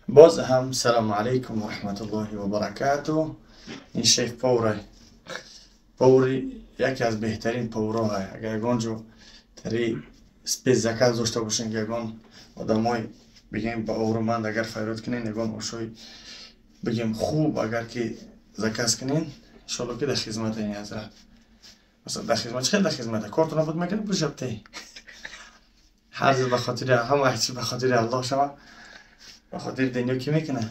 Боз ҳам салому алайкум ва раҳматуллоҳи ва баракатуҳ. Ин шеф повар, повари яке аз беҳтарин поварҳо. Агар ягон ҷо тари спецзаказ дошта бошен, ки ягон одамой бигем ба обрӯманд агар фарёд кунен, ягон ошои бигем хуб агар ки заказ кунен, иншоалло ки дар хизмата ин ҳазрат. Масалан дар хизмат, чӣ хел дар хизмата? Кортона буд мекунед бушабте. Ҳар ба хотири ҳама чиз ба хотири Аллоҳ шава. Ба хотири дунё ки мекунад?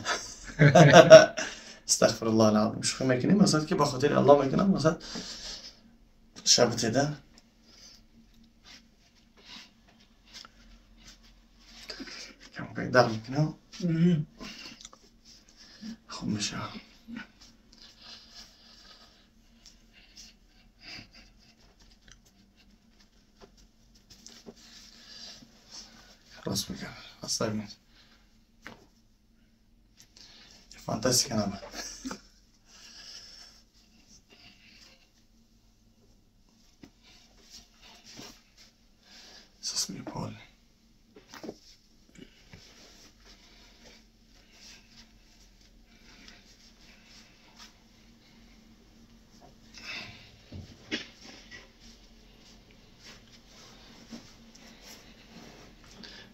Астағфируллоҳ алазим. Шӯхӣ мекунем, масалан ки ба хотири Аллоҳ мекунам, масалан шабтеда. Кам дар мекунам. Хуб мешавад. Рост мекунам. Астагфируллоҳ. Фантастика набуд. Сас мепол.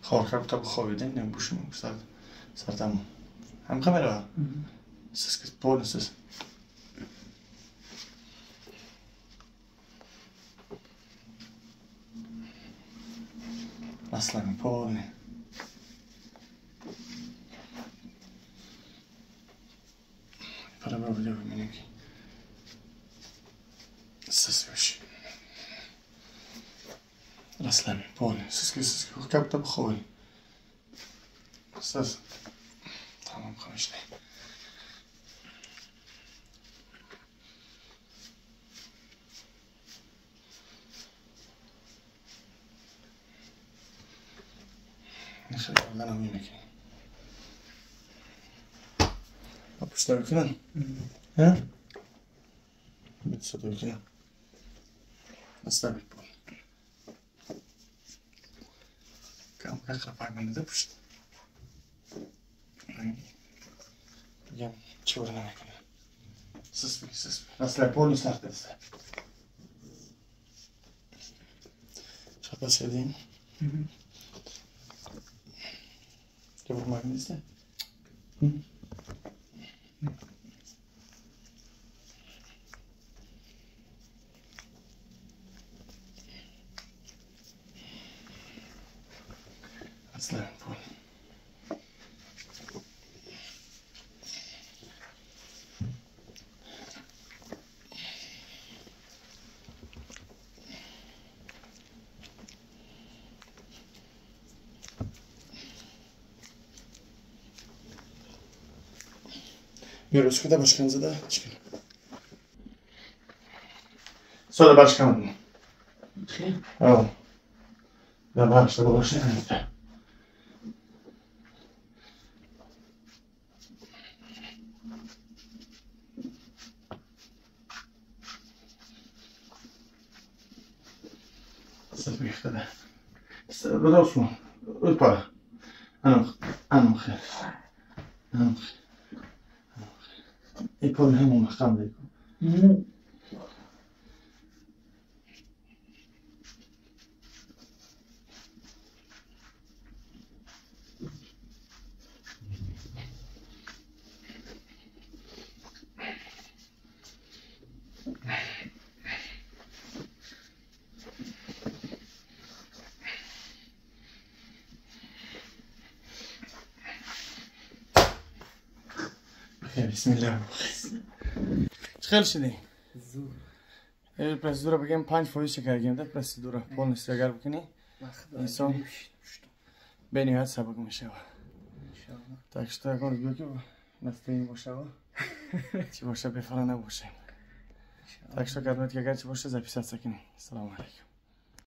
Хор та бихобидем, небушим сар сартамон. Ҳам камера? Сас полностью. Расслабим полный. Расслабим полный. Сиски, сиски. Как будто бихобем. Сас. Тамом хомишне. خیلی الان میکنیم. پشت بکنن؟ ها؟ بتصدق بکنن. اصلا بول. کم کم خفای من ده پشت. میگم چه نمیکنه. سس بگی سس بگی. اصلا پول سخت است. چقدر سدیم؟ Che forma اصلا پول. Yürüs куда башканза да чикин. Сода башкан. Ау. Да башта болоши. Сабихта. Сабдосу. Опа. Анам, анам хер. Анам. И пол همون مخم دیگه. بسم الله. خیلی شدی؟ زور. процедура بگم 5% کردیم ده процедура полностью اگر بکنی انسان به نهایت سبک میشه. Так что اگر بگو که نستیم باشه چی باشه بفرا نباشه. Так что кадмет اگر چی باشه записаться کنیم. سلام علیکم.